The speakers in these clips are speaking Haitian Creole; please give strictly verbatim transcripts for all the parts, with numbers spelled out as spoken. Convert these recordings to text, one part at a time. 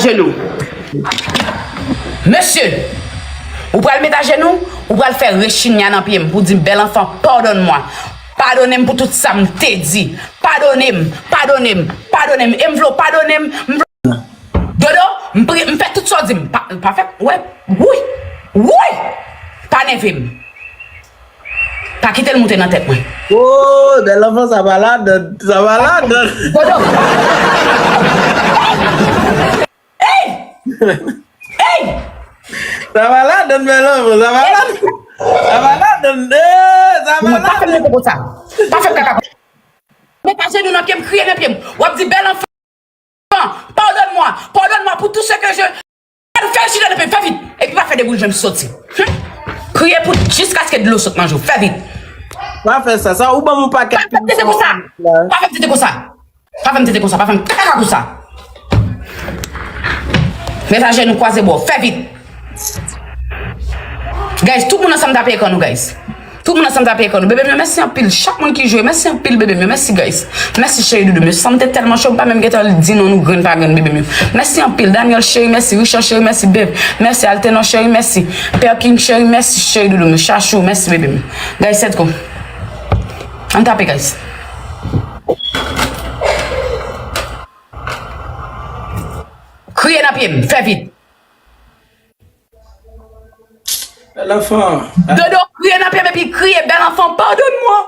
ajenou. Mesye, ou pral met ajenou, ou pral fè rechinya nan pye m pou di m, bèl anfan, padonn mwa. Padone m pou tout sa m te di. Padone m, padone m, padone m. E m vle w padone m, m vle Dodo, m pri, m fè tout sa w di m. Pa, pa fè, wè, wouy, wouy, pa nève m. Pa kite l moute nan tèt mwen. Oh, bèl anfan, sa pa ladan, sa pa ladan. Dodo. Ey! Ey! Sa pa ladan, bèl anfan, sa pa ladan. Sa pa ladan, eh, sa pa ladan. Pa fè m tete konsa. Pa fè m kaka konsa. Met ajenou nan pye m, kriye nan pye m. W ap di bèl anfan. Padonn mwa, padonn mwa pou tout se ke je. Fè l chita nan pye m, fè vit. Epi pa fè de boul je m soti. Kriye pou jiskaske dlo sot nan je w, fè vit. Pa fè sa, sa ou ban m yon pakèt. Pa fè m tete konsa. Pa fè m tete konsa. Pa fè m tete konsa, pa fè m kaka konsa. Met ajenou, kwaze bra w, fè vit. Guys, tout moun ansanm tape ekran nou, guys. Tout moun ansanm tape ekran nou. Bebe m yo, mèsi anpil. Chak moun ki jwe, mèsi anpil, bebe m yo. Mèsi, guys. Mèsi, cheri doudou m yo. Sanm te tèlman cho, m pa menm gentan di non nou grenn pa grenn, bebe m yo. Mèsi anpil. Daniel, cheri, mèsi. Richard, cheri, mèsi. Bev, mèsi. Altenon, cheri, mèsi. Perkin, cheri, mèsi. Cheri doudou m yo. Chachou, mèsi, bebe m yo. Guys, set go. Ann tape, guys. Kriye nan pye m, fè vit. Bèl anfan. Dodo, kriye nan pye m epi kriye, bèl anfan, padonn mwa.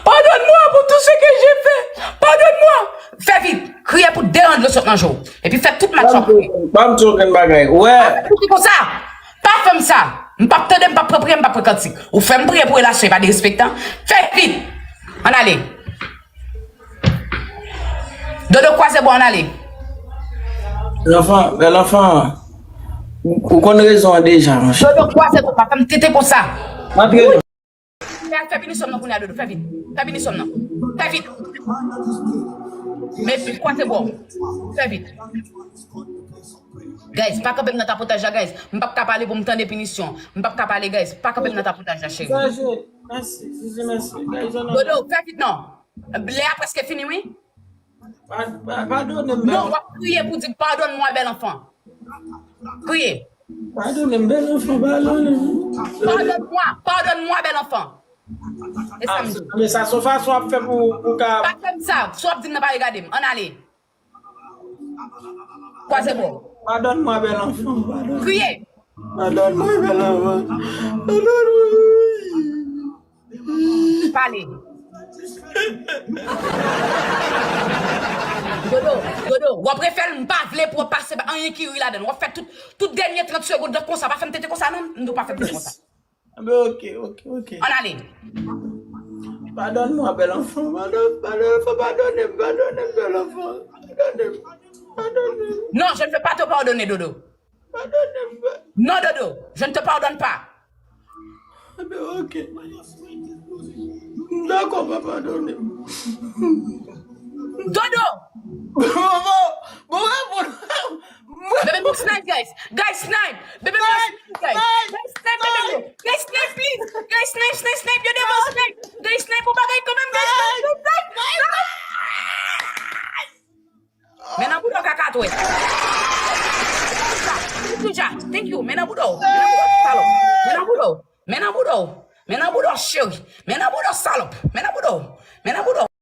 Padonn mwa pou tout se ke je fè. Padonn mwa. Fè vit. Kriye pou de ran dlo sot nan je w. Epi fè tout match w ap fè. Ban m di w yon grenn bagay. Wè. Pa fè m konsa. Pa fè m sa. M p ap tande, m p ap pran priyè, m p ap pran kantik. Ou fè m priye pou relasyon, e pa derespektan. Fè vit. Ann ale. Dodo, kwaze bra w, ann ale. Bèl anfan, bèl anfan. Ou, ou konn rezon an deja, monchè. Dodo, kwaze bra w, pa fè m tete konsa. Antre. Fè, fè pinisyon nan kounye a, Dodo, fè vit. Fè pinisyon nan. Fè vit. Men kwaze bra w. Fè vit. Guys, pa kanpe m nan tapotaj la, guys. M p ap ka pale pou m tande pinisyon. M p ap ka pale, guys. Pa kanpe m nan tapotaj la, cheri. Mèsi, Zizi, mèsi. Guys, ann ale. Dodo, fè vit non. Lè a prèske fini, wi. Pa, pa, padone m, bèl. Non, w ap kriye pou di, padonn mwa, bèl anfan. Kriye. Padone m, bèl anfan, padone m. Padonn mwa, padonn mwa, bèl anfan. E sa m di. Men sa se yon fason w ap fè pou, pou ka. Pa fè m sa, si w ap di m nan pa regade m. Ann ale. Kwaze bra w. Padonn mwa, bèl anfan, padonn. Kriye. Padonn mwen, bèl anfan. Padonn mwen. Pale. Dodo, Dodo, w ap refè l, m pa vle pou w ap pase anyen ki ri ladan l. W ap fè tout, tout dènye trant segonn nan konsa. Pa fè m tete konsa non, m di w pa fè m tete konsa. Anben, oke, oke, oke. Ann ale. Padonn mwen, bèl anfan, padonn, padonn, anfan, padone m, padone m, bèl anfan. Padone m, padone m. Non, je ne veux pas te pardonner, Dodo. Padone m. Non, Dodo, je ne te pardonne pas. Anben, oke. M dakò, pa padone m. Dodo! Bon, bon, bon, bon, bon. Bebe m snipe, guys. Guys, snipe. Bebe m snipe, guys. Guys, snipe, bebe m. Guys, snipe, please. Guys, snipe, snipe, snipe. Yo devan snipe. Guys, snipe, yon bagay kanmenm, guys. Snipe, snipe, snipe. Men nan bouda w kakatwè. Thank you, Ja. Thank you. Men nan bouda w. Men nan bouda w, salòp. Men nan bouda w. Men nan bouda w. Men nan bouda w, cheri. Men nan bouda w, salòp. Men nan bouda w. Men nan bouda w.